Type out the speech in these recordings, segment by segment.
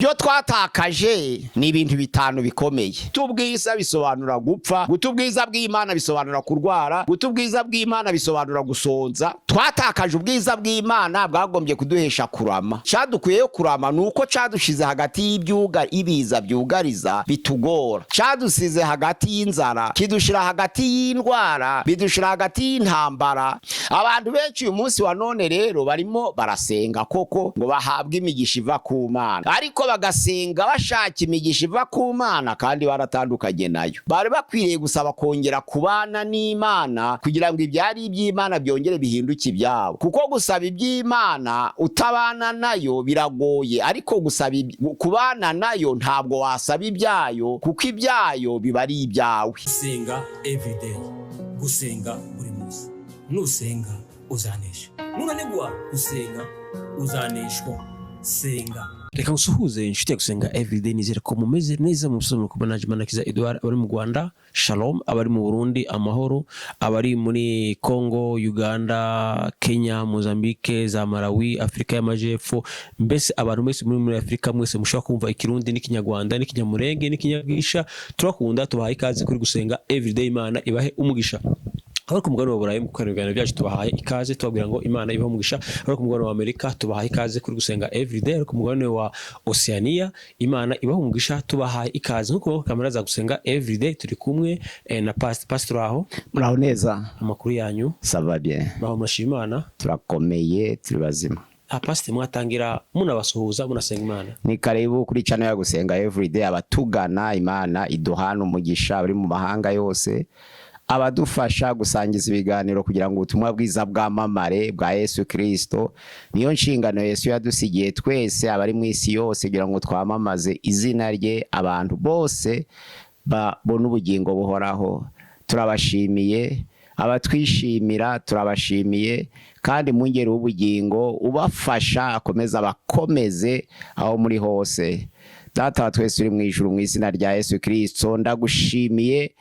Ibyo twatakaje ni ibintu bitanu bikomeye. Guta ubwiza bisobanura gupfa, guta ubwiza bw'Imana bisobanura kurwara, guta ubwiza bw'Imana bisobanura gusonza. Twatakaje ubwiza bw'Imana bwagombye kuduhesha kurama. Cadukuyeyo kurama ni uko cadushize hagati y'ibyuga, ibiza byugariza bitugora, cadusize hagati y'inzara, kidushira hagati y'indwara, bidushira hagati y'intambara. Abantu benshi uyu munsi wa none rero barimo barasenga koko ngo bahabwe imigisha iva ku Mana, ariko bagasenga bashaka imigisha iva ku Mana kandi baratandukanye nayo. Bari bakwiriye gusaba kongera kubana n'Imana kugira ngo ibyari iby'Imana byongere bihinduke ibyabo, kuko gusaba iby'Imana utabana nayo biragoye, ariko gusaba kubana nayo ntabwo wasaba ibyayo, kuko ibyayo biba ari ibyawe. Gusenga everyday, gusenga buri munsi. Nusenga uzanesha, nunanigwa gusenga uzaneshwa. Senga. Reka ngusuhuze, inshuti ya Gusenga Everyday. Nizere ko mumeze neza mu busobanuro. Kubona Manakiza Edouard. Abari mu Rwanda, shalom. Abari mu Burundi, amahoro. Abari muri Congo, Uganda, Kenya, Mozambique, za Malawi, Afurika y'Amajepfo, mbese abantu mwese muri Afurika, mwese mushobora kumva Ikirundi n'Ikinyarwanda n'Ikinyamurenge n'Ikinyabwisha, turakunda, tubahaye ikaze kuri Gusenga Everyday. Imana ibahe umugisha. Abari ku mugabane wa Burayi, mu gukora ibiganiro byacu, tubahaye ikaze, tubabwira ngo Imana ibahe umugisha. Abari ku mugabane wa Amerika, tubahaye ikaze kuri Gusenga Everyday. Abari ku mugabane wa Oceania, Imana ibahe umugisha, tubahaye ikaze. Nk'uko mubona kamera za Gusenga Everyday, turi kumwe na pastor aho. Muraho neza. Amakuru yanyu? Ça va bien. Muraho, murashima Imana? Turakomeye, turi bazima. Ah, pastor, mwatangira munabasuhuza, munasenga Imana. Ni karibu kuri channel ya Gusenga Everyday. Abatugana, Imana iduhana umugisha. Bari mu mahanga yose, abadufasha gusangiza ibiganiro kugira ngo ubutumwa bwiza bwamamare bwa Yesu Kristo. Niyo nshingano Yesu yadusigiye twese abari mu isi yose, kugira ngo twamamaze izina rye, abantu bose babone ubugingo buhoraho. Turabashimiye abatwishimira, turabashimiye, kandi mwungeri w'ubugingo ubafasha akomeza abakomeze aho muri hose. Data wa twese uri mu ijuru, mu izina rya Yesu Kristo ndagushimiye,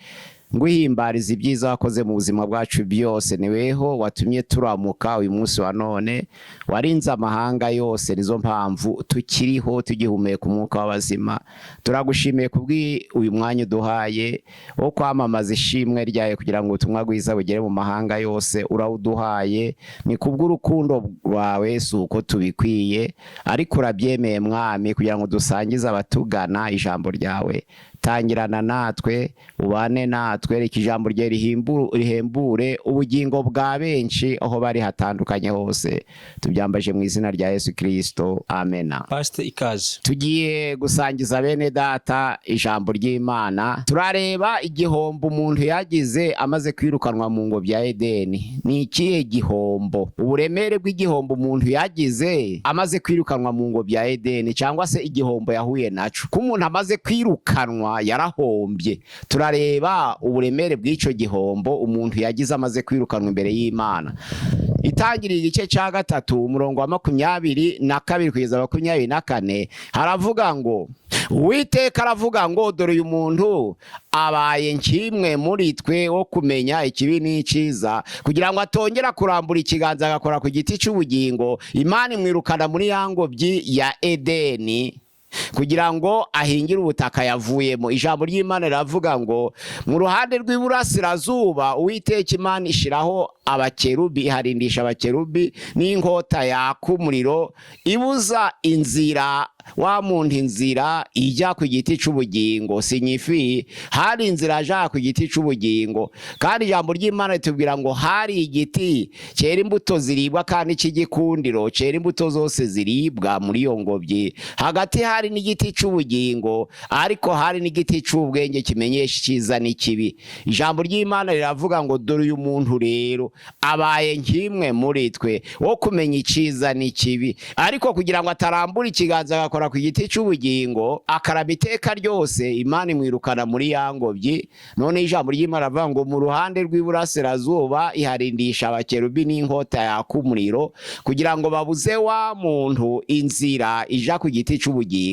nguhimbariza ibyiza wakoze mu buzima bwacu byose. Niweho watumye turamuka uyu munsi wa none, warinze amahanga yose, nizo mpamvu tukiriho, tugihumeka umwuka w'abazima. Turagushimiye kubw'uyu uyu mwanya uduhaye wo kwamamaza ishimwe ryawe, kugira ngo ubutumwa bwiza bugere mu mahanga yose. Urawuduhaye ni kubw'urukundo rwawe, si uko tubikwiye, ariko urabyemeye Mwami, kugira ngo dusangize abatugana ijambo ryawe. Tangirana natwe, ubane natwe, reka ijambo rye rihembure ubugingo bwa benshi aho bari hatandukanye hose. Tubyambaje mu izina rya Yesu Kirisito, amena. Pastor, ikaze. Tugiye gusangiza bene data ijambo ry'Imana. Turareba igihombo umuntu yagize amaze kwirukanwa mu ngobyi ya Edeni. Ni ikihe gihombo? Uburemere bw'igihombo umuntu yagize amaze kwirukanwa mu ngobyi ya Edeni, cyangwa se igihombo yahuye naco ko umuntu amaze kwirukanwa yarahombye. Turareba uburemere bw'icyo gihombo umuntu yagize amaze kwirukanwa imbere y'Imana. Itangiriye igice cya 3, umurongo wa 22 kugeza 24, haravuga ngo: "Uwiteka aravuga ngo: 'Dore uyu muntu abaye nk'imwe muri twe wo kumenya ikibi n'icyiza, kugira ngo atongera kurambura ikiganza agakora ku giti cy'ubugingo.' Imana imwirukana muri ya ngobyi ya Edeni kugira ngo ahingire ubutaka yavuyemo." Ijambo ry'Imana riravuga ngo: "Mu ruhande rw'iburasirazuba Uwiteka Imana ishyiraho abakerubi, iharindisha abakerubi n'inkota yaka umuriro, ibuza inzira wa muntu inzira ijya ku giti cy'ubugingo." Sinyifi hari inzira aja ku giti cy'ubugingo. Kandi ijambo ry'Imana ritubwira ngo hari igiti cyera imbuto ziribwa kandi cy'igikundiro, cyera imbuto zose ziribwa muri iyo ngobyi hagati. Hari n'igiti cy'ubugingo, ariko hari n'igiti cy'ubwenge kimenyesha icyiza n'ikibi. Ijambo ry'Imana riravuga ngo: "Dore uyu muntu rero abaye nk'imwe muri twe wo kumenya icyiza n'ikibi, ariko kugira ngo atarambura ikiganza agakora ku giti cy'ubugingo akarama iteka ryose, Imana imwirukana muri ya ngobyi." None ijambo ry'Imana rivuga ngo: "Mu ruhande rw'iburasirazuba iharindisha abakerubi n'inkota yaka umuriro, kugira ngo babuze wa muntu inzira ija ku giti cy'ubugingo."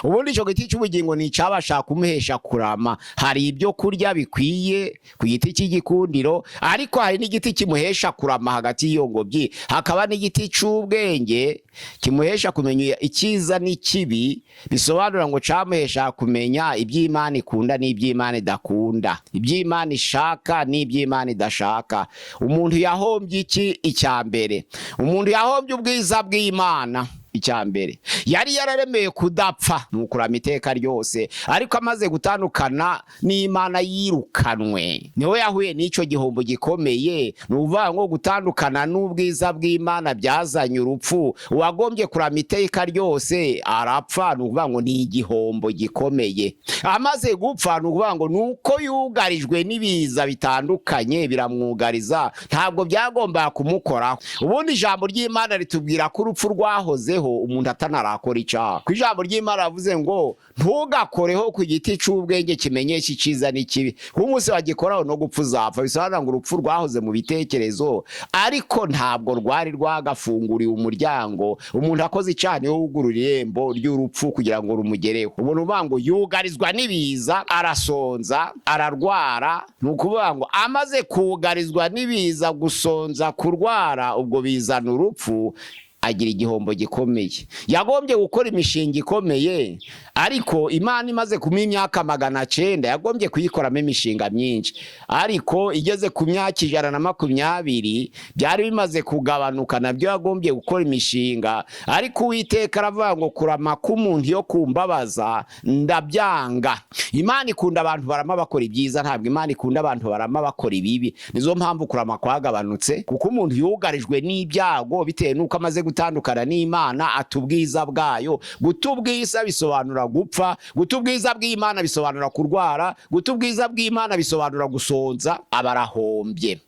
Ubundi icyo giti cy'ubugingo ni icyabasha kumuhesha kurama. Hari ibyo kurya bikwiye ku giti cy'igikundiro, ariko hari n'igiti kimuhesha kurama hagati y'iyo ngobyi, hakaba n'igiti cy'ubwenge kimuhesha kumenya icyiza n'ikibi. n'ikibi, bisobanura ngo cyamuhesha kumenya iby'Imana ikunda n'iby'Imana idakunda, iby'Imana ishaka n'iby'Imana idashaka. Umuntu yahombye iki? Icya mbere, umuntu yahombye ubwiza bw'Imana. Icya mbere, yari yararemeye kudapfa, ni ukurama iteka ryose, ariko amaze gutandukana n'Imana yirukanwe, niwe yahuye n'icyo gihombo gikomeye. Ni ukuvuga ngo gutandukana n'ubwiza bw'Imana byazanye urupfu. Uwagombye kurama iteka ryose arapfa, ni ukuvuga ngo ni igihombo gikomeye. Amaze gupfa, ni ukuvuga ngo ni uko yugarijwe n'ibiza bitandukanye, biramwugariza, ntabwo byagombaga kumukoraho. Ubundi ijambo ry'Imana ritubwira ko urupfu rwahozeho umuntu atanarakora icyaha. Ku ijambo ry'Imana ravuze ngo ntugakoreho ku giti cy'ubwenge kimenyesha icyiza n'ikibi, kuko umunsi wagikoraho no gupfa uzapfa. Bisobanura ngo urupfu rwahoze mu bitekerezo, ariko ntabwo rwari rwagafunguriwe umuryango. Umuntu akoze icyaha niwe wugurura irembo ry'urupfu kugira ngo rumugereho. Ubona uvuga ngo yugarizwa n'ibiza, arasonza, ararwara. Ni ukuvuga ngo amaze kugarizwa n'ibiza, gusonza, kurwara, ubwo bizana urupfu, agira igihombo gikomeye. Yagombye gukora imishinga ikomeye, ariko Imana imaze kumuha imyaka 900, yagombye kuyikoramo imishinga myinshi, ariko igeze ku myaka 120 byari bimaze kugabanuka, nabyo yagombye gukora imishinga. Ariko Uwiteka aravuga ngo kurama k'umuntu iyo kumbabaza ndabyanga. Imana ikunda abantu barama bakora ibyiza, ntabwo Imana ikunda abantu barama bakora ibibi. Nizo mpamvu kurama kwagabanutse, kuko umuntu yugarijwe n'ibyago bitewe n'uko amaze gutandukana n'Imana, ata ubwiza bwayo. Guta ubwiza bisobanura gupfa, guta ubwiza bw'Imana bisobanura kurwara, guta ubwiza bw'Imana bisobanura gusonza, aba arahombye.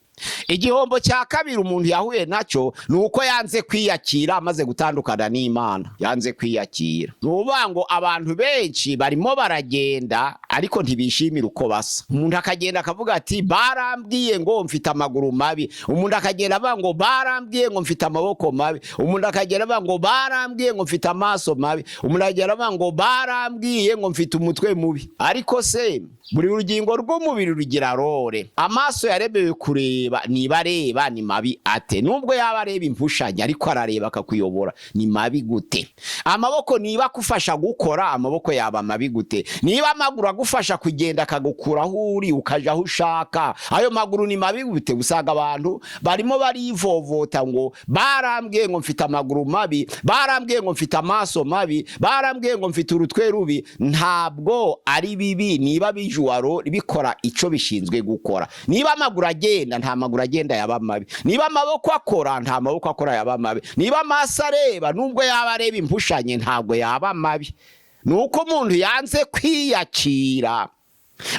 Igihombo cya kabiri umuntu yahuye nacyo ni uko yanze kwiyakira amaze gutandukana n'Imana. Yanze kwiyakira, ni ukuvuga ngo abantu benshi barimo baragenda ariko ntibishimira uko basa. Umuntu akagenda akavuga ati barambwiye ngo mfite amaguru mabi. Umuntu akagenda avuga ngo barambwiye ngo mfite amaboko mabi. Umuntu akagenda avuga ngo barambwiye ngo mfite amaso mabi. Umuntu akagenda avuga ngo barambwiye ngo mfite umutwe mubi. Ariko se buri rugingo rw'umubiri rugira role. Amaso yaremewe kureba, niba areba ni mabi ate? Nubwo yaba areba impushanya, ariko arareba akakuyobora, ni mabi gute? Amaboko niba agufasha gukora, amaboko yaba mabi gute? Niba amaguru agufasha kugenda, akagukura aho uri ukaja aho ushaka, ayo maguru ni mabi gute? Usanga abantu barimo barivovota ngo barambwiye ngo mfite amaguru mabi, barambwiye ngo mfite amaso mabi, barambwiye ngo mfite urutwe rubi. Ntabwo ari bibi niba bijuwaro bikora ico bishinzwe gukora. Niba amaguru agenda, nta maguru agenda yaba mabi. Niba amaboko akora, nta maboko akora yaba mabi. Niba amaso areba, nubwo yaba areba impushanye, ntabwo yaba mabi. Ni uko umuntu yanze kwiyakira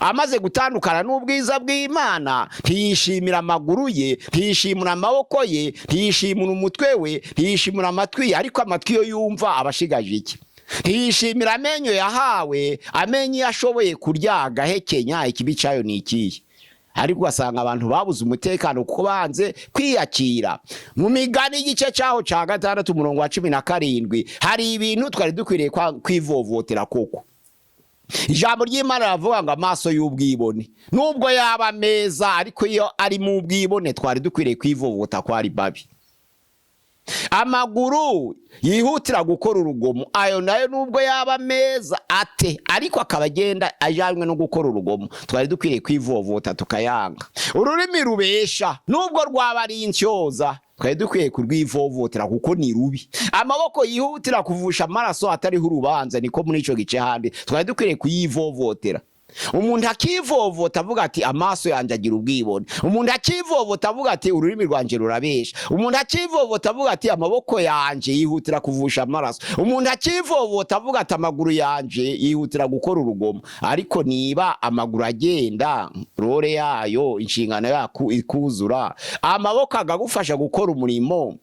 amaze gutandukana n'ubwiza bw'Imana, ntiyishimira amaguru ye, ntiyishimira amaboko ye, ntiyishimira umutwe we, ntiyishimira amatwi ye. Ariko amatwi yo yumva aba ashigaje iki? Ntiyishimira amenyo yahawe. Amenyo iyo ashoboye kurya agahekenya, ikibi cyayo ni ikihe? Ariko ugasanga abantu babuze umutekano kuko banze kwiyakira. Mu Migani igice cyaho cya 6 umurongo wa 17, hari ibintu twari dukwiriye kwivovotera koko. Ijambo ry'Imana riravuga ngo amaso y'ubwibone, nubwo yaba meza, ariko iyo ari mu bwibone twari dukwiriye kwivovota ko ari babi. Amaguru yihutira gukora urugomo, ayo nayo nubwo yaba meza ate, ariko akaba agenda ajanywe no gukora urugomo, twari dukwiriye kwivovota tukayanga. Ururimi rubesha, nubwo rwaba ari intyoza, twari dukwiye kurwivovotera kuko ni rubi. Amaboko yihutira kuvusha amaraso atariho urubanza, niko muri ico gice handi, twari dukwiriye kuyivovotera. Umuntu akivovota avuga ati amaso yanjye agira ubwibone. Umuntu akivovota avuga ati ururimi rwanjye rurabesha. Umuntu akivovota avuga ati amaboko yanjye yihutira kuvusha amaraso. Umuntu akivovota avuga ati amaguru yanjye yihutira gukora urugomo. Ariko niba amaguru agenda, role yayo, inshingano yako ikuzura, amaboko akagufasha gukora umurimo,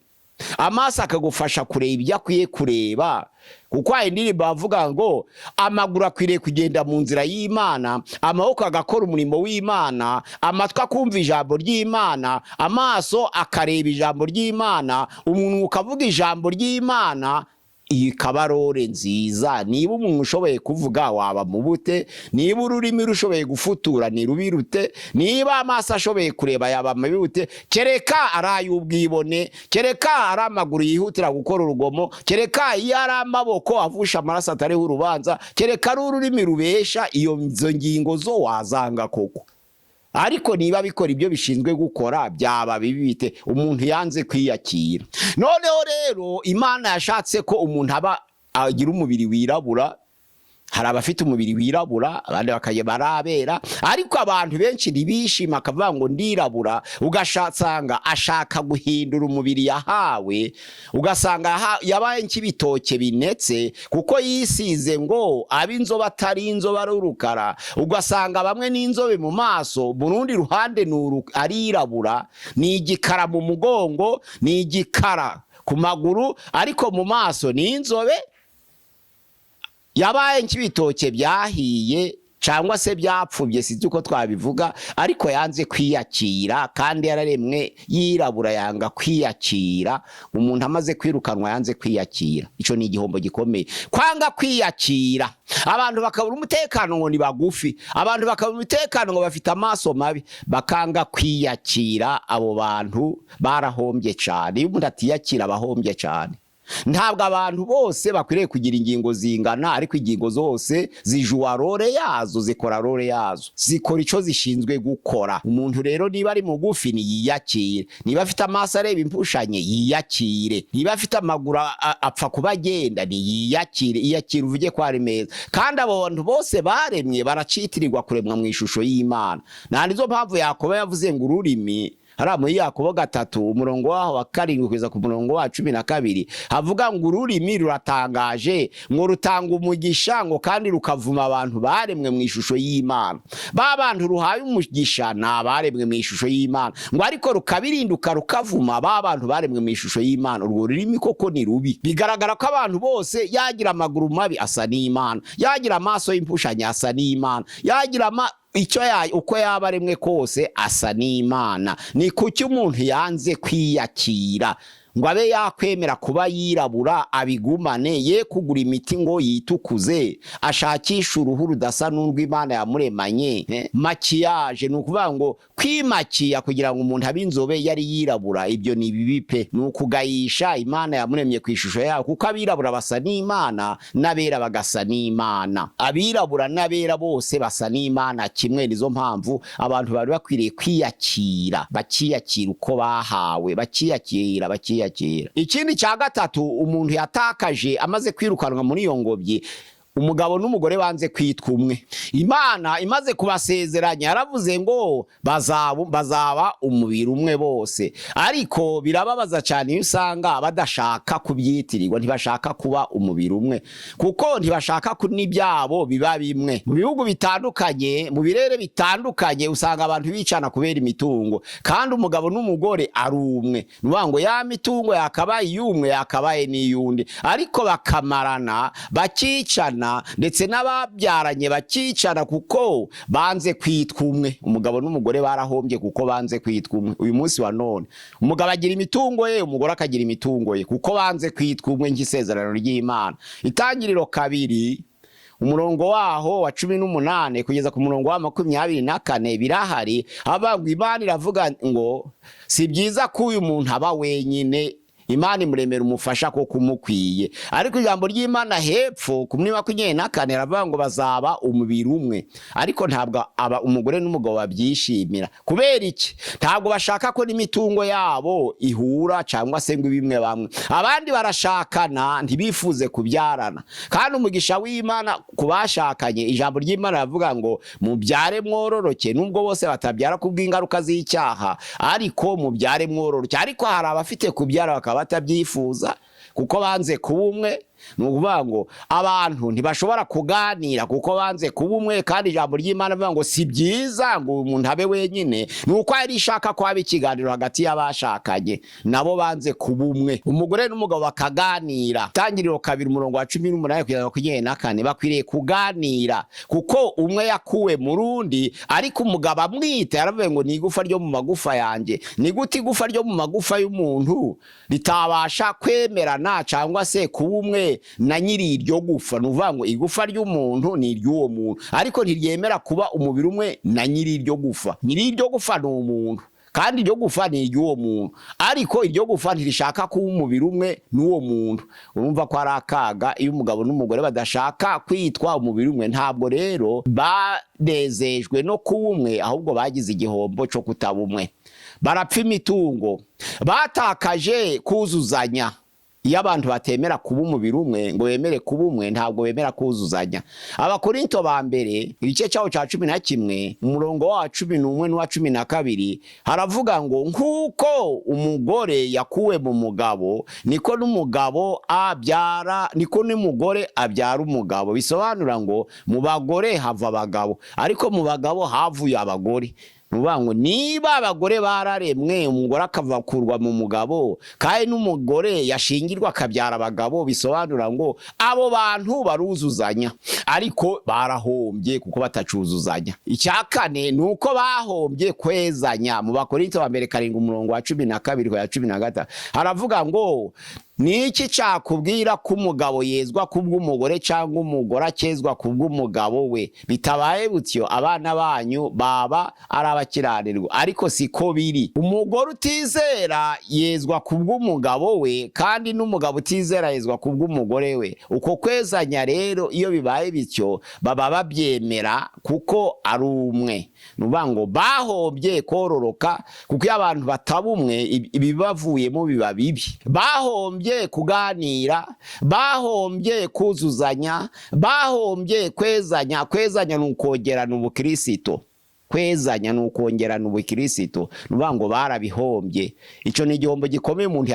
amaso akagufasha kureba ibyo akwiye kureba, kuko hari indirimbo bavuga ngo amaguru akwiriye kugenda mu nzira y'Imana, amaboko agakora umurimo w'Imana, amatwi akumva ijambo ry'Imana, amaso akareba ijambo ry'Imana, umunwa ukavuga ijambo ry'Imana. Iyi kabarore nziza. Niba umuntu ushoboye kuvuga waba mubute, niba ururimi rushoboye gufutura ni rubirute, niba amaso ashoboye kureba yaba mabirute. Kereka ari ay'ubwibone, kereka ari amaguru yihutira gukora urugomo, kereka iyo ari amaboko avusha amaraso atariho urubanza, kereka ari ururimi rubesha, iyo izo ngingo zo wazanga koko. Ariko niba bikora ibyo bishinzwe gukora, byaba bibi bite? Umuntu yanze kwiyakira. Noneho rero Imana yashatse ko umuntu aba agira umubiri wirabura. Hari abafite umubiri wirabura, abandi bakajya barabera, ariko abantu benshi ntibishima, akavuga ngo ndirabura. Ugasanga ashaka guhindura umubiri yahawe, ugasanga yabaye nk'ibitoke binetse kuko yisize ngo abe inzobe atari inzobe, ari urukara. Ugasanga bamwe n'inzobe mu maso, mu rundi ruhande ni arirabura, ni igikara mu mugongo, ni igikara ku maguru, ariko mu maso ni inzobe. Yabaye nk'ibitoke byahiye cyangwa se byapfubye, sinzi uko twabivuga, ariko yanze kwiyakira kandi yararemwe yirabura, yanga kwiyakira. Umuntu amaze kwirukanwa yanze kwiyakira, icyo ni igihombo gikomeye, kwanga kwiyakira. Abantu bakabura umutekano ngo ni bagufi, abantu bakabura umutekano ngo bafite amaso mabi, bakanga kwiyakira. Abo bantu barahombye cyane. Iyo umuntu atiyakira aba ahombye cyane. Ntabwo abantu bose bakwiriye kugira ingingo zingana, ariko ingingo zose zijuwa role yazo, zikora role yazo, zikora icyo zishinzwe gukora. Umuntu rero niba ari mugufi niyiyakire, niba afite amaso areba impushanye yiyakire, niba afite amaguru apfa kuba agenda niyiyakire. Iyakire uvuge ko ari meza. Kandi abo bantu bose baremye baracitirirwa kuremwa mu ishusho y'Imana. Nta nizo mpamvu Yakobo yavuze ngo ururimi, hariya muri Yakobo 3, umurongo waho wa 7 kugeza ku murongo wa 12, havuga ngo ururimi ruratangaje, ngo rutanga umugisha, ngo kandi rukavuma abantu baremwe mu ishusho y'Imana. Ba bantu ruhaye umugisha ni abaremwe mu ishusho y'Imana, ngo ariko rukabirinduka rukavuma ba bantu baremwe mu ishusho y'Imana. Urwo rurimi koko ni rubi. Bigaragara ko abantu bose, yagira amaguru mabi asa n'Imana, yagira amaso y'impushanyo asa n'Imana, yagira ama icyo ya uko yaba aremwe kose asa n'Imana. Ni kuki umuntu yanze kwiyakira ngo abe yakwemera kuba yirabura, abigumane, ye kugura imiti ngo yitukuze, ashakishe uruhu rudasa n'urw'Imana yamuremanye? Maquillage ni ukuvuga ngo kwimakiya kugira ngo umuntu abe inzobe yari yirabura, ibyo ni bibi pe. Ni ukugayisha Imana yamuremye ku ishusho yayo, kuko abirabura basa n'Imana n'abera bagasa n'Imana. Abirabura n'abera bose basa n'Imana kimwe. Nizo mpamvu abantu bari bakwiriye kwiyakira, bakiyakira uko bahawe, bakiyakira, bakiyakira. Ikindi cya gatatu umuntu yatakaje amaze kwirukanwa muri iyo ngobyi, umugabo n'umugore banze kwitwa umwe. Imana imaze kubasezeranya yaravuze ngo bazaba umubiri umwe bose, ariko birababaza cyane iyo usanga badashaka kubyitirirwa. Ntibashaka kuba umubiri umwe kuko ntibashaka ko n'ibyabo biba bimwe. Mu bihugu bitandukanye, mu birere bitandukanye, usanga abantu bicana kubera imitungo, kandi umugabo n'umugore ari umwe. Ni ukuvuga ngo ya mitungo yakabaye iy'umwe yakabaye n'iy'undi, ariko bakamarana, bakicana, ndetse n'ababyaranye bakicana kuko banze kwitwa umwe. Umugabo n'umugore barahombye kuko banze kwitwa umwe. Uyu munsi wa none umugabo agira imitungo ye, umugore akagira imitungo ye, kuko banze kwitwa umwe nk'isezerano ry'Imana. Itangiriro 2, umurongo waho wa 18 kugeza ku murongo wa 24 birahari. Haba ngo Imana iravuga ngo si byiza ko uyu muntu aba wenyine, Imana imuremera umufasha ko kumukwiye. Ariko ijambo ry'Imana hepfo ku muri 24 aravuga ngo bazaba umubiri umwe, ariko ntabwo aba umugore n'umugabo babyishimira. Kubera iki? Ntabwo bashaka ko n'imitungo yabo ihura cyangwa se ngo ibimwe bamwe. Abandi barashakana ntibifuze kubyarana, kandi umugisha w'Imana ku bashakanye, ijambo ry'Imana ravuga ngo mubyare mwororoke, nubwo bose batabyara kubw'ingaruka z'icyaha, ariko mubyare mwororoke. Ariko hari abafite kubyara bakaba batabyifuza kuko banze kuba umwe. Ni ukuvuga ngo abantu ntibashobora kuganira kuko banze kuba umwe, kandi ijambo ry'Imana rivuga ngo si byiza ngo umuntu abe wenyine. Ni uko yari ishaka ko haba ikiganiro hagati y'abashakanye, nabo banze kuba umwe, umugore n'umugabo bakaganira. Tangiriro 2, umurongo wa 18 kugeza 24, bakwiriye kuganira kuko umwe yakuwe mu rundi. Ariko umugabo amwita yaravuye ngo ni igufa ryo mu magufa yanjye. Ni gute igufa ryo mu magufa y'umuntu ritabasha kwemerana cyangwa se kuba umwe? umwe na nyiri iryo gufa. Ni ukuvuga ngo igufa ry'umuntu ni iry'uwo muntu, ariko ntiryemera kuba umubiri umwe na nyiri iryo gufa. Nyiri iryo gufa ni umuntu, kandi iryo gufa ni iry'uwo muntu, ariko iryo gufa ntirishaka kuba umubiri umwe n'uwo muntu. Urumva ko ari akaga iyo umugabo n'umugore badashaka kwitwa umubiri umwe. Ntabwo rero banezejwe no kuba umwe, ahubwo bagize igihombo cyo kutaba umwe. Barapfa imitungo, batakaje kuzuzanya. Iyo abantu batemera kuba umubiri umwe ngo bemere kuba umwe, ntabwo bemera kuzuzanya. Abakorinto ba mbere, igice cyawo cya 11, umurongo wa 11 n'uwa 12, haravuga ngo: "Nk'uko umugore yakuwe mu mugabo, niko n'umugabo abyara, niko n'umugore abyara umugabo." Bisobanura ngo mu bagore hava abagabo, ariko mu bagabo havuye abagore. Ni ukuvuga ngo niba abagore bararemwe, umugore akavakurwa mu mugabo, kandi n'umugore yashingirwa akabyara abagabo, bisobanura ngo abo bantu baruzuzanya, ariko barahombye kuko batacuzuzanya. Icya kane ni uko bahombye kwezanya. Mu Bakorinto ba mbere 7, umurongo wa 12 ya 13, haravuga ngo: "Ni iki cyakubwira ko umugabo yezwa kubw'umugore, cyangwa umugore akezwa kubw'umugabo we? Bitabaye butyo, abana banyu baba ari abakiranirwa, ariko siko biri. Umugore utizera yezwa kubw'umugabo we, kandi n'umugabo utizera yezwa kubw'umugore we. Uko kwezanya rero, iyo bibaye bityo, baba babyemera kuko ari umwe." Ni ukuvuga ngo bahombye kororoka, kuko iyo abantu bataba umwe, ibibavuyemo biba bibi. Bahombye kuganira, bahombye kuzuzanya, bahombye kwezanya. Kwezanya ni ukongerana ubukirisito. Kwezanya ni ukongerana ubukirisito. Ni ukuvuga ngo barabihombye. Icyo ni igihombo gikomeye umuntu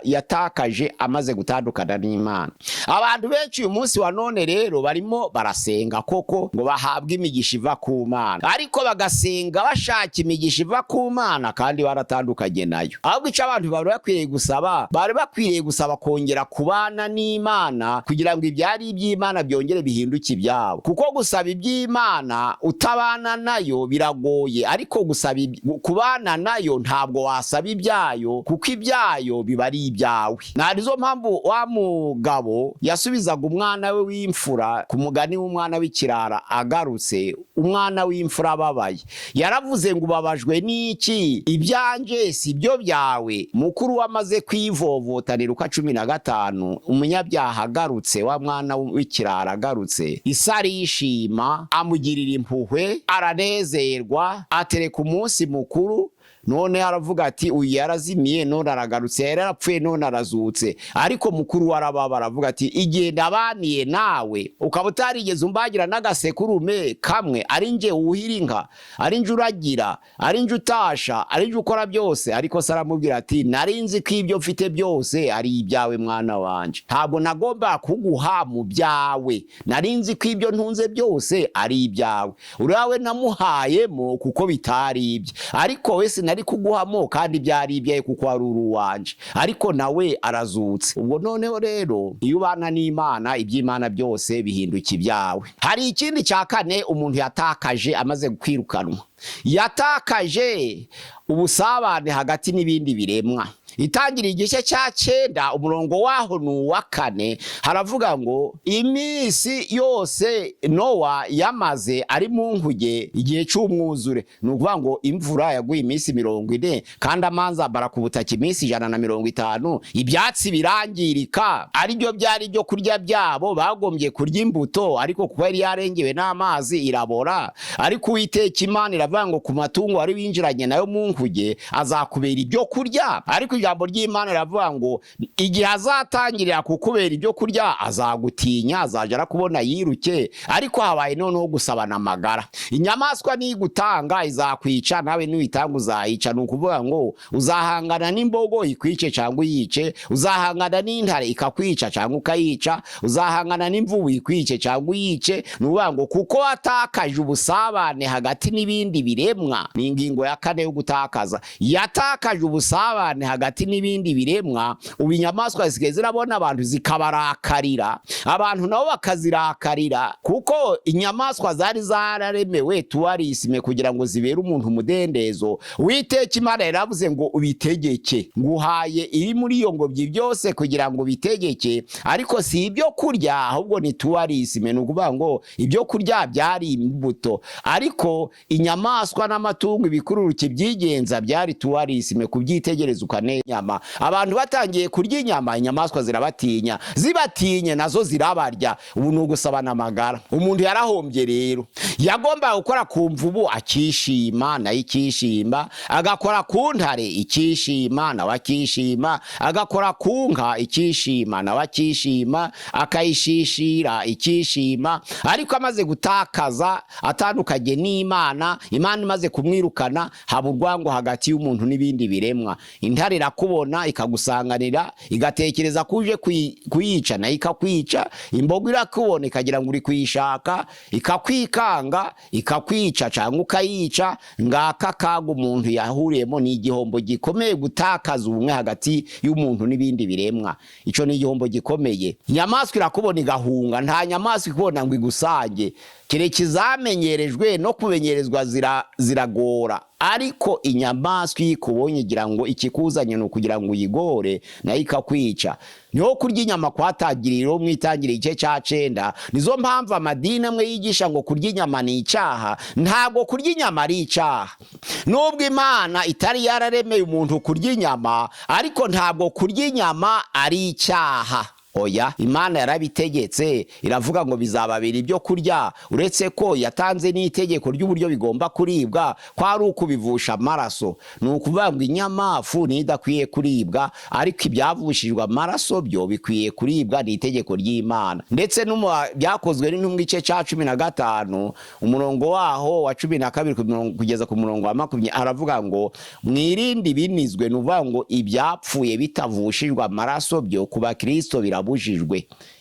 yatakaje amaze gutandukana n'Imana. Abantu benshi uyu munsi wa none rero barimo barasenga koko ngo bahabwe imigisha iva ku Mana, ariko bagasenga bashaka imigisha iva ku Mana kandi baratandukanye nayo. Ahubwo icyo abantu bari bakwiriye gusaba, bari bakwiriye gusaba kongera kubana n'Imana, kugira ngo ibyari iby'Imana byongere bihinduke ibyabo. Kuko gusaba iby'Imana utabana nayo biragoye, ariko gusaba kubana nayo, ntabwo wasaba ibyayo, kuko ibyayo biba ari ibyawe. Nizo mpamvu wa mugabo yasubizaga umwana we w'imfura ku mugani w'umwana w'ikirara agarutse, umwana w'imfura ababaye, yaravuze ngo: "Ubabajwe n'iki? Ibyanje si byo byawe?" Mukuru we amaze kwivovotanira, uko 15, umunyabyaha agarutse, wa mwana w'ikirara agarutse, isi arishima, amugirira impuhwe, aranezerwa, atereka umunsi mukuru. None aravuga ati: "Uyu yarazimiye, none aragarutse, yari yarapfuye, none arazutse." Ariko mukuru we arababara, aravuga ati: "Igihe ndabaniye nawe, ukaba utarigeze umbagira n'agasekurume kamwe, ari nje wuhira inka, ari nje uragira, ari nje utasha, ari nje ukora byose." Ariko se aramubwira ati: "Nari nzi ko ibyo mfite byose ari ibyawe, mwana wanje. Ntabwo nagomba kuguha mu byawe. Nari nzi ko ibyo ntunze byose ari ibyawe. Uriya we namuhayemo kuko bitari ibye, ariko we sinari kuguhamo kandi byari ibyawe, kuko wari uri uwanje. Ariko nawe arazutse." Ubwo noneho rero, iyo ubana n'Imana, iby'Imana byose bihinduka ibyawe. Hari ikindi cya kane umuntu yatakaje amaze kwirukanwa: yatakaje ubusabane hagati n'ibindi biremwa. Itangira igice cya 9, umurongo waho ni uwa 4, haravuga ngo: "Iminsi yose Nowa yamaze ari mu nkuge igihe cy'umwuzure," ni ukuvuga ngo imvura yaguye iminsi 40, kandi amazi amara ku butaka iminsi 150, ibyatsi birangirika, aribyo byari ibyo kurya byabo. Bagombye kurya imbuto, ariko kuba yari yarengewe n'amazi irabora. Ariko Uwiteka Imana iravuga ngo: "Ku matungo wari winjiranye nayo mu nkuge azakubera ibyo kurya." Ariko ijambo ry'Imana riravuga ngo igihe azatangirira kukubera ibyo kurya, azagutinya, azajya arakubona yiruke. Ariko habaye noneho gusabana amagara. Inyamaswa nigutanga izakwica, nawe nuyitanga uzayica. Ni ukuvuga ngo uzahangana n'imbogo ikwice cyangwa uyice, uzahangana n'intare ikakwica cyangwa ukayica, uzahangana n'imvubu ikwice cyangwa uyice. Ni ukuvuga ngo kuko watakaje ubusabane hagati n'ibindi biremwa. Ni ingingo ya kane yo gutakaza: yatakaje ubusabane hagati. hagati n'ibindi biremwa. Ubu inyamaswa zisigaye zirabona abantu zikabarakarira, abantu nabo bakazirakarira, kuko inyamaswa zari zararemewe tourisme kugira ngo zibere umuntu umudendezo. Uwiteka Imana yaravuze ngo ubitegeke, nguhaye iri muri iyo ngobyi byose kugira ngo ubitegeke, ariko si ibyo kurya, ahubwo ni tourisme. Ni ukuvuga ngo ibyo kurya byari imbuto, ariko inyamaswa n'amatungo, ibikururuka ibyigenza, byari tourisme, kubyitegereza ukanenyama. Abantu batangiye kurya inyama, inyamaswa zirabatinya, zibatinye nazo zirabarya. Ubu ni ugusabana amagara. Umuntu yarahombye rero. Yagombaga gukora ku mvubu akishima, nayo ikishima, agakora ku ntare ikishima, nawe akishima, agakora ku nka ikishima, nawe akishima, akayishishira ikishima. Ariko amaze gutakaza, atandukanye n'Imana, Imana imaze kumwirukana, haba urwango hagati y'umuntu n'ibindi biremwa. Intare irakubona ikagusanganira, igatekereza ko uje kuyica, nayo ikakwica. Imbogo irakubona ikagira ngo uri kuyishaka, ikakwikanga, ikakwica cyangwa ukayica. Ngaka kaga umuntu yahuriyemo. Ni igihombo gikomeye gutakaza ubumwe hagati y'umuntu n'ibindi biremwa. Icyo ni igihombo gikomeye. Inyamaswa irakubona igahunga. Nta nyamaswa ikubona ngo igusange, kereka izamenyerejwe no kumenyerezwa ziragora. Ariko inyamaswa iyo ikubonye igira ngo ikikuzanye ni ukugira ngo uyigore, nayo ikakwica. Niho kurya inyama kwatangiriye mu Itangiriro igice cya 9. Nizo mpamvu amadini amwe yigisha ngo kurya inyama ni icyaha. Ntabwo kurya inyama ari icyaha. Nubwo Imana itari yararemeye umuntu kurya inyama, ariko ntabwo kurya inyama ari icyaha. Oya, Imana yarabitegetse, iravuga ngo bizababera ibyo kurya, uretse ko yatanze n'itegeko ry'uburyo bigomba kuribwa, ko ari ukubivusha amaraso. Ni ukuvuga ngo inyamafu niyo idakwiye kuribwa, ariko ibyavushijwe amaraso byo bikwiye kuribwa, ni itegeko ry'Imana. Ndetse no mu Byakozwe n'Intumwa igice cya 15, umurongo waho wa 12 kugeza ku murongo wa 20, aravuga ngo mwirinde ibinizwe. Ni ukuvuga ngo ibyapfuye bitavushijwe amaraso byo ku bakristo birabujijwe.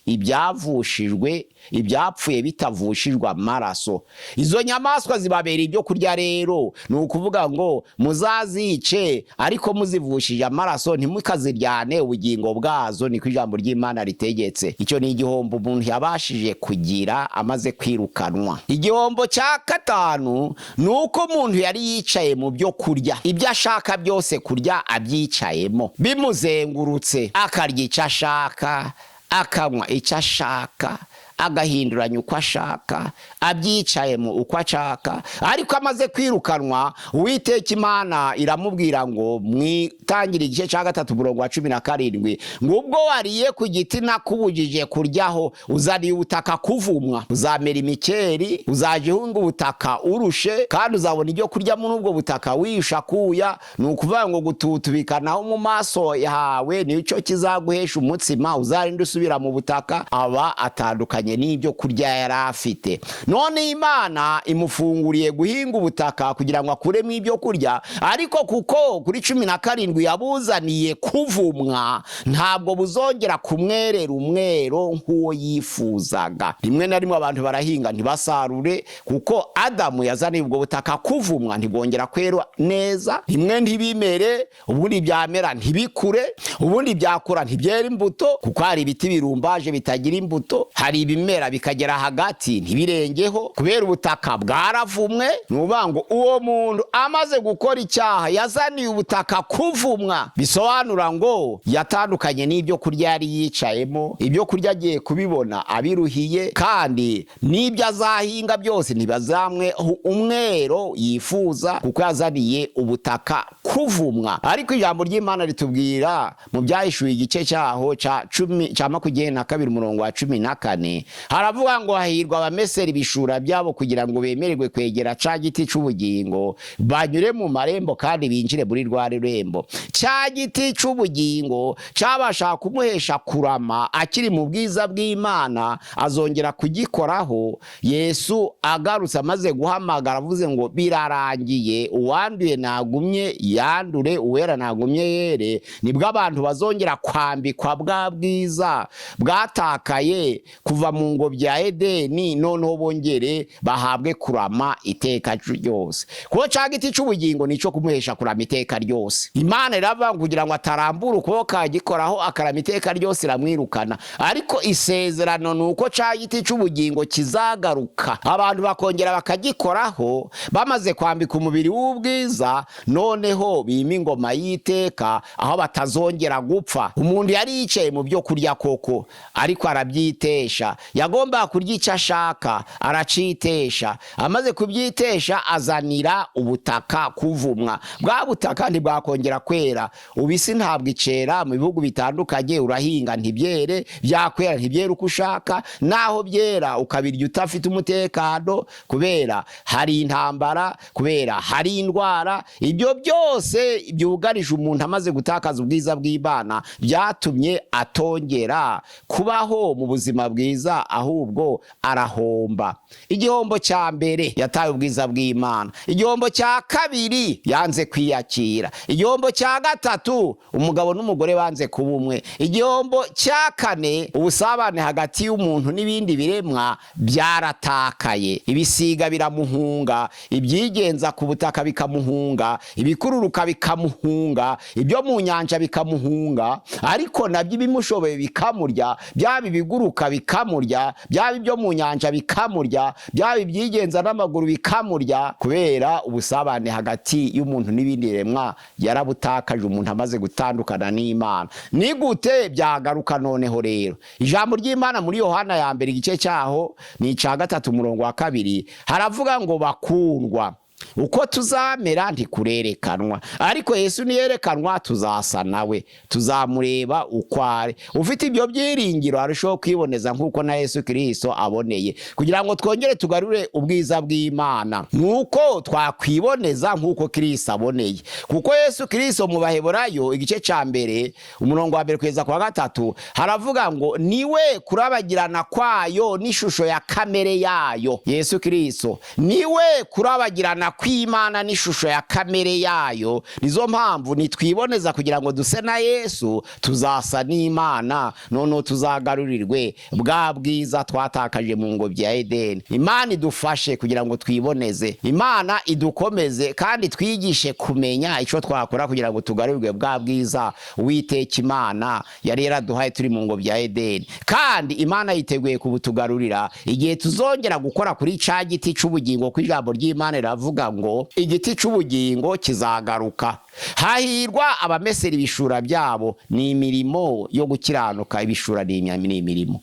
Ibyavushijwe, ibyapfuye bitavushijwe amaraso. Izo nyamaswa zibabera ibyo kurya rero, ni ukuvuga ngo muzazice ariko muzivushije amaraso, ntimukaziryane ubugingo bwazo, niko ijambo ry'Imana ritegetse. Icyo ni igihombo umuntu yabashije kugira amaze kwirukanwa. Igihombo cya gatanu ni uko umuntu yari yicaye mu byo kurya, ibyo ashaka byose kurya abyicayemo, bimuzengurutse, akarya icyo ashaka, akanywa icyo ashaka, agahinduranya uko ashaka, abyicayemo uko ashaka. Ariko amaze kwirukanwa, Uwiteka Imana iramubwira ngo mwitangire igice cya 3, umurongo wa 17, ngo ubwo wariye ku giti nakubujije kuryaho, uzaniye ubutaka kuvumwa, uzamera imikeri, uzajya uhunga ubutaka urushe, kandi uzabona ibyo kurya muri ubwo butaka wisha kuya. Ni ukuvuga ngo gututubikanaho mu maso yawe nicyo kizaguhesha umutsima, uzarinde usubira mu butaka. Aba atandukanye n'ibyo kurya yari afite. None Imana imufunguriye guhinga ubutaka kugira ngo akuremo ibyo kurya, ariko kuko kuri 17 yabuzaniye kuvumwa, ntabwo buzongera kumwerera umwero nk'uwo yifuzaga. Rimwe na rimwe abantu barahinga ntibasarure, kuko Adamu yazaniye ubwo butaka kuvumwa, ntibwongera kwera neza. Rimwe ntibimere, ubundi byamera ntibikure, ubundi byakura ntibyere imbuto, kuko hari ibiti birumbaje bitagira imbuto, hari ibimera bikagera hagati ntibirengeho, kubera ubutaka bwaravumwe. Ni ukuvuga ngo uwo muntu amaze gukora icyaha yazaniye ubutaka kuvumwa, bisobanura ngo yatandukanye n'ibyo kurya yari yicayemo. Ibyo kurya agiye kubibona abiruhiye, kandi n'ibyo azahinga byose ntibazamwe umwero yifuza, kuko yazaniye ubutaka kuvumwa. Ariko ijambo ry'Imana ritubwira mu Byahishuye igice cyaho cya 10, cya 22, umurongo wa 14, haravuga ngo hahirwa abamesera ibishura byabo kugira ngo bemererwe kwegera ca giti c'ubugingo, banyure mu marembo kandi binjire muri rwa rurembo. Cya giti c'ubugingo cyabasha kumuhesha kurama akiri mu bwiza bw'Imana, azongera kugikoraho Yesu agarutse, amaze guhamagara avuze ngo birarangiye, uwanduye nagumye yandure, uwera nagumye yere. Nibwo abantu bazongera kwambikwa bwa bwiza bwatakaye kuva mu ngobyi ya Edeni, noneho bongere bahabwe kurama iteka ryose, kuko ca giti c'ubugingo nico kumuhesha kurama iteka ryose. Imana iravuga ngo kugira ngo atarambura ukuboko agikoraho akarama iteka ryose, iramwirukana. Ariko isezerano ni uko ca giti c'ubugingo kizagaruka, abantu bakongera bakagikoraho bamaze kwambika umubiri w'ubwiza, noneho bima ingoma y'iteka aho batazongera gupfa. Umuntu yari yicaye mu byo kurya koko, ariko arabyitesha. Yagombaga kurya icyo ashaka, aracitesha. Amaze kubyitesha, azanira ubutaka kuvumwa. Bwa butaka ntibwakongera kwera. Ubu isi ntabwo icera mu bihugu bitandukanye. Urahinga ntibyere, byakwera ntibyere uko ushaka, naho byera ukabirya udafite umutekano, kubera hari intambara, kubera hari indwara. Ibyo byose byugarije umuntu amaze gutakaza ubwiza bw'Imana byatumye atongera kubaho mu buzima bwiza, ahubwo arahomba. Igihombo cya mbere, yataye ubwiza bw'Imana. Igihombo cya kabiri, yanze kwiyakira. Igihombo cya gatatu, umugabo n'umugore banze kuba umwe. Igihombo cya kane, ubusabane hagati y'umuntu n'ibindi biremwa byaratakaye. Ibisiga biramuhunga, ibyigenza ku butaka bikamuhunga, ibikururuka bikamuhunga, ibyo mu nyanja bikamuhunga, ariko nabyo ibimushoboye bikamurya. Byaba ibiguruka bikamurya, byaba ibyo mu nyanja bikamurya, byaba ibyigenza n'amaguru bikamurya, kubera ubusabane hagati y'umuntu n'ibindi biremwa yarabutakaje umuntu amaze gutandukana n'Imana. Ni gute byagaruka noneho rero? Ijambo ry'Imana muri Yohana ya mbere, igice cyaho ni icya 3, umurongo wa 2, haravuga ngo: "Bakundwa, uko tuzamera ntikurerekanwa, ariko Yesu niyerekanwa tuzasa nawe, tuzamureba uko ari. Ufite ibyo byiringiro arushaho kwiboneza nk'uko na Yesu Kirisito aboneye." Kugira ngo twongere tugarure ubwiza bw'Imana, nuko twakwiboneza nk'uko Kirisito aboneye, kuko Yesu Kirisito mu Baheburayo igice cya 1, umurongo wa 1 kugeza kwa 3, haravuga ngo niwe kurabagirana kwayo n'ishusho ya kamere yayo. Yesu Kirisito niwe kurabagirana kw'Imana n'ishusho ya kamere yayo. Nizo mpamvu nitwiboneza kugira ngo duse na Yesu, tuzasa n'Imana, noneho tuzagarurirwe bwa bwiza twatakaje mu ngobyi ya Edeni. Imana idufashe kugira ngo twiboneze, Imana idukomeze kandi twigishe kumenya icyo twakora kugira ngo tugarurirwe bwa bwiza Uwiteka Imana yari yaraduhaye turi mu ngobyi ya Edeni. Kandi Imana yiteguye kubutugarurira igihe tuzongera gukora kuri ca giti c'ubugingo, ko ijambo ry'Imana riravuga ngo igiti c'ubugingo kizagaruka. Hahirwa abamesera ibishura byabo, ni imirimo yo gukiranuka. Ibishura ni imirimo.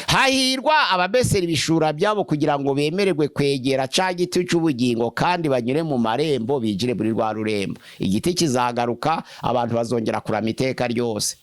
Hahirwa abamesera ibishura byabo kugira ngo bemererwe kwegera ca giti c'ubugingo, kandi banyure mu marembo binjire muri rwa rurembo. Igiti kizagaruka, abantu bazongera kurama iteka ryose.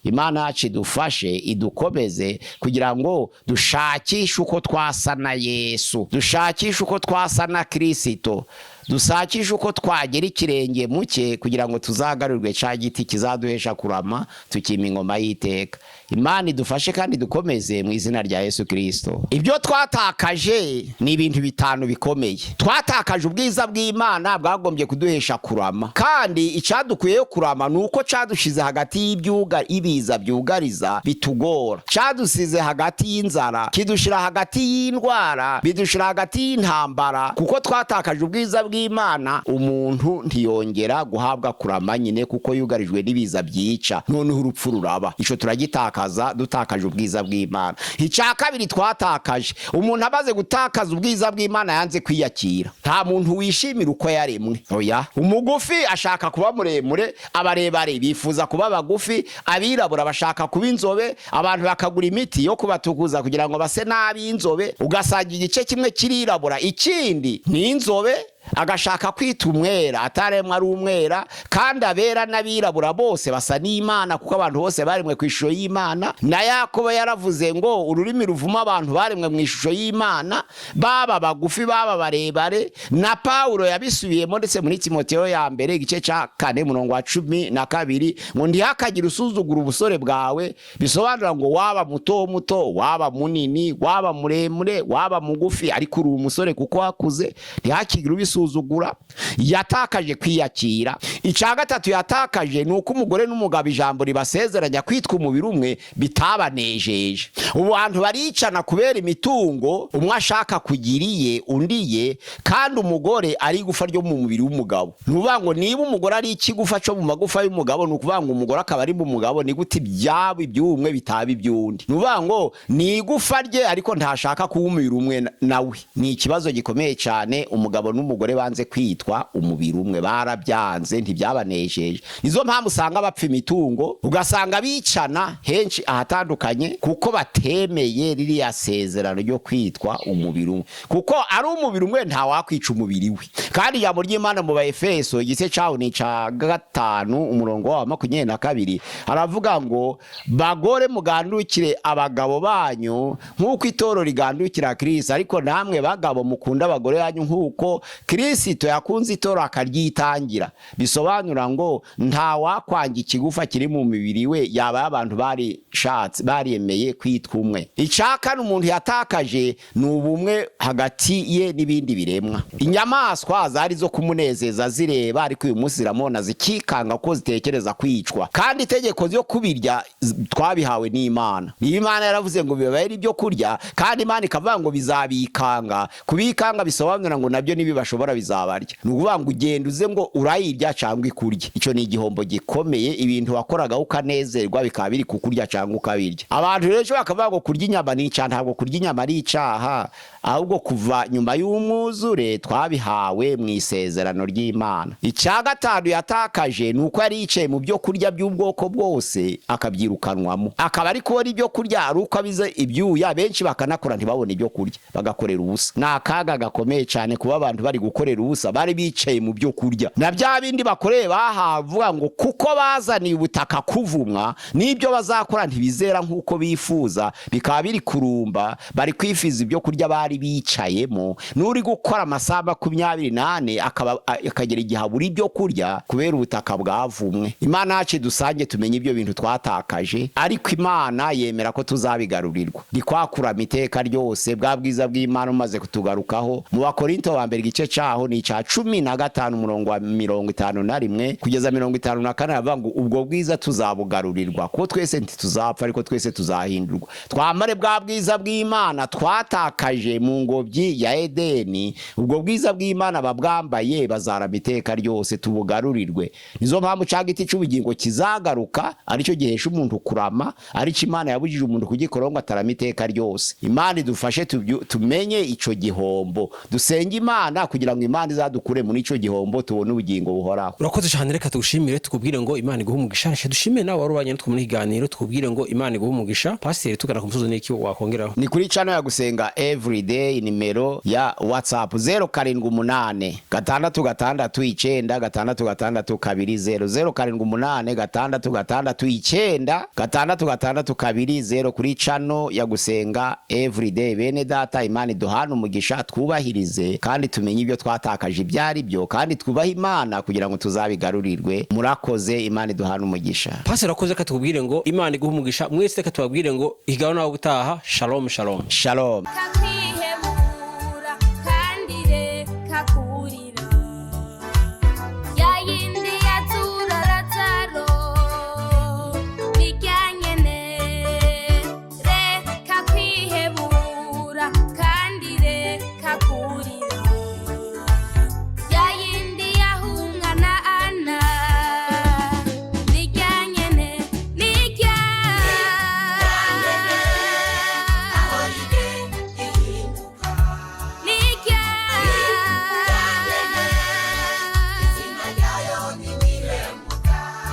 Imana yacu idufashe, idukomeze kugira ngo dushakishe uko twasa na Yesu, dushakishe uko twasa na Kirisito, dushakishe uko twagera ikirenge mu cye, kugira ngo tuzagarurwe ca giti kizaduhesha kurama, tukima ingoma y'iteka. Imana idufashe kandi dukomeze mu izina rya Yesu Kirisito. Ibyo twatakaje ni ibintu bitanu bikomeye. Twatakaje ubwiza bw'Imana bwagombye kuduhesha kurama, kandi icyadukuyeho kurama ni uko cadushize hagati y'ibyuga ibiza byugariza bitugora, cadusize hagati y'inzara, kidushyira hagati y'indwara, bidushyira hagati y'intambara. Kuko twatakaje ubwiza bw'Imana, umuntu ntiyongera guhabwa kurama nyine, kuko yugarijwe n'ibiza byica, noneho urupfu ruraba. Ico turagitakaza dutakaje ubwiza bw'Imana. Icya kabiri twatakaje, umuntu amaze gutakaza ubwiza bw'Imana yanze kwiyakira. Nta muntu wishimira uko yaremwe, oya. Umugufi ashaka kuba muremure, abarebare bifuza kuba bagufi, abirabura bashaka kuba inzobe, abantu bakagura imiti yo kubatukuza kugira ngo base n'ab'inzobe. Ugasanga igice kimwe kirirabura, ikindi ni inzobe, agashaka kwita umwera ataremwa ari umwera. Kandi abera n'abirabura bose basa n'Imana, kuko abantu bose baremwe ku ishusho y'Imana. Na Yakobo yaravuze ngo ururimi ruvuma abantu baremwe mu ishusho y'Imana, baba bagufi, baba barebare. Na Pawulo yabisubiyemo ndetse muri Timoteyo ya mbere igice cya 4, umurongo wa 12, ngo ntihakagire usuzugura ubusore bwawe. Bisobanura ngo waba muto muto, waba munini, waba muremure, waba mugufi, ariko uri umusore kuko wakuze, ntihakigire ubisuzugura. kwisuzugura, yatakaje kwiyakira. Icya gatatu yatakaje ni uko umugore n'umugabo ijambo ribasezeranya kwitwa umubiri umwe bitabanejeje. Ubu bantu baricana kubera imitungo, umwe ashaka kugira iye undi ye, kandi umugore ari igufa ryo mu mubiri w'umugabo. Ni ukuvuga ngo niba umugore ari ikigufa cyo mu magufa y'umugabo, ni ukuvuga ngo umugore akaba ari mu mugabo, ni gute ibyabo iby'umwe bitaba iby'undi? Ni ukuvuga ngo ni igufa rye, ariko ntashaka kuba umubiri umwe nawe. Ni ikibazo gikomeye cyane. Umugabo n'umugore banze kwitwa umubiri umwe, barabyanze, ntibyabanejeje. Nizo mpamvu usanga bapfa imitungo, ugasanga bicana henshi ahatandukanye, kuko batemeye ririya sezerano ryo kwitwa umubiri umwe. Kuko ari umubiri umwe, ntawakwica umubiri we. Kandi ijambo ry'Imana mu Baefeso, igice cyawo ni icya 5, umurongo wa 22, haravuga ngo: "Bagore, mugandukire abagabo banyu nk'uko itorero rigandukira Kristo. Ariko namwe bagabo, mukunda abagore banyu nk'uko Kristo yakunze itorero akaryitangira." Bisobanura ngo nta wakwanga ikigufa kiri mu mubiri we, yaba abantu barishatse, baremeye kwitwa umwe. Icya kane umuntu yatakaje ni ubumwe hagati ye n'ibindi biremwa. Inyamaswa zari zo kumunezeza zireba, ariko uyu munsi ziramubona zikikanga ko zitekereza kwicwa. Kandi itegeko ryo kubirya twabihawe n'Imana. Niba Imana yaravuze ngo bibabere ibyo kurya, kandi Imana ikavuga ngo bizabikanga, kubikanga bisobanura ngo nabyo nibibashobora bizabarya. Ni ukuvuga ngo ugenda uze ngo urayirya cyangwa ikurya. Icyo ni igihombo gikomeye. Ibintu wakoraga ukanezerwa bikaba biri kukurya cyangwa ukabirya. Abantu rero ejo bakavuga ngo kurya inyama ni icyaha. Ntabwo kurya inyama ari icyaha, ahubwo kuva nyuma y'umwuzure twabihawe mu isezerano ry'Imana. Icya gatanu yatakaje ni uko yari yicaye mu byo kurya by'ubwoko bwose, akabyirukanwamo, akaba ari kubona ibyo kurya ari uko abize ibyuya. Benshi bakanakora ntibabone ibyo kurya, bagakorera ubusa. Ni akaga gakomeye cyane kuba abantu bari gukorera ubusa, bari bicaye mu byo kurya na bya bindi bakoreye bahavuga ngo kuko bazaniye ubutaka kuvumwa, n'ibyo bazakora ntibizera nk'uko bifuza, bikaba biri kurumba, bari kwifiza ibyo kurya bari bicayemo. N'uri gukora amasaha 24 akaba akagera igihe abura ibyo kurya kubera ubutaka bwavumwe. Imana yacu dusange tumenye ibyo bintu twatakaje, ariko Imana yemera ko tuzabigarurirwa. Rikwakurama iteka ryose bwa bwiza bw'Imana umaze kutugarukaho. Mu Bakorinto ba mbere, igice cyaho ni icya 15, umurongo wa 51 kugeza 54, aravuga ngo ubwo bwiza tuzabugarurirwa, kuko twese ntituzapfa, ariko twese tuzahindurwa, twambare bwa bwiza bw'Imana twatakaje mu ngobyi ya Edeni. Ubwo bwiza bw'Imana babwambaye bazarama iteka ryose, tubugarurirwe. Nizo mpamvu ca giti cy'ubugingo kizagaruka, aricyo gihesha umuntu kurama, aricyo Imana yabujije umuntu kugikora ngo atarama iteka ryose. Imana idufashe tumenye ico gihombo, dusenge Imana kugira ngo Imana izadukure muri ico gihombo, tubone ubugingo buhoraho. Urakoze cyane. Reka tugushimire, tukubwire ngo Imana iguhe umugisha. Reka dushimire nawe wari ubanye natwe muri iki kiganiro, tukubwire ngo Imana iguhe umugisha. Pasiteri, tugana ku musozi, n'iki wakongeraho? Ni kuri channel ya Gusenga Everyday, nimero ya WhatsApp 0786696620, 0786696620, kuri channel ya Gusenga Everyday. Bene data, Imana iduhane umugisha, twubahirize kandi tumenye ibyo twatakaje ibyo ari byo, kandi twubahe Imana kugira ngo tuzabigarurirwe. Murakoze, Imana iduhane umugisha. Pasiteri, urakoze. Reka tukubwire ngo Imana iguhe umugisha. Mwese reka tubabwire ngo higaho nawe ubutaha. Shalom, shalom. Shalom. Kakwi.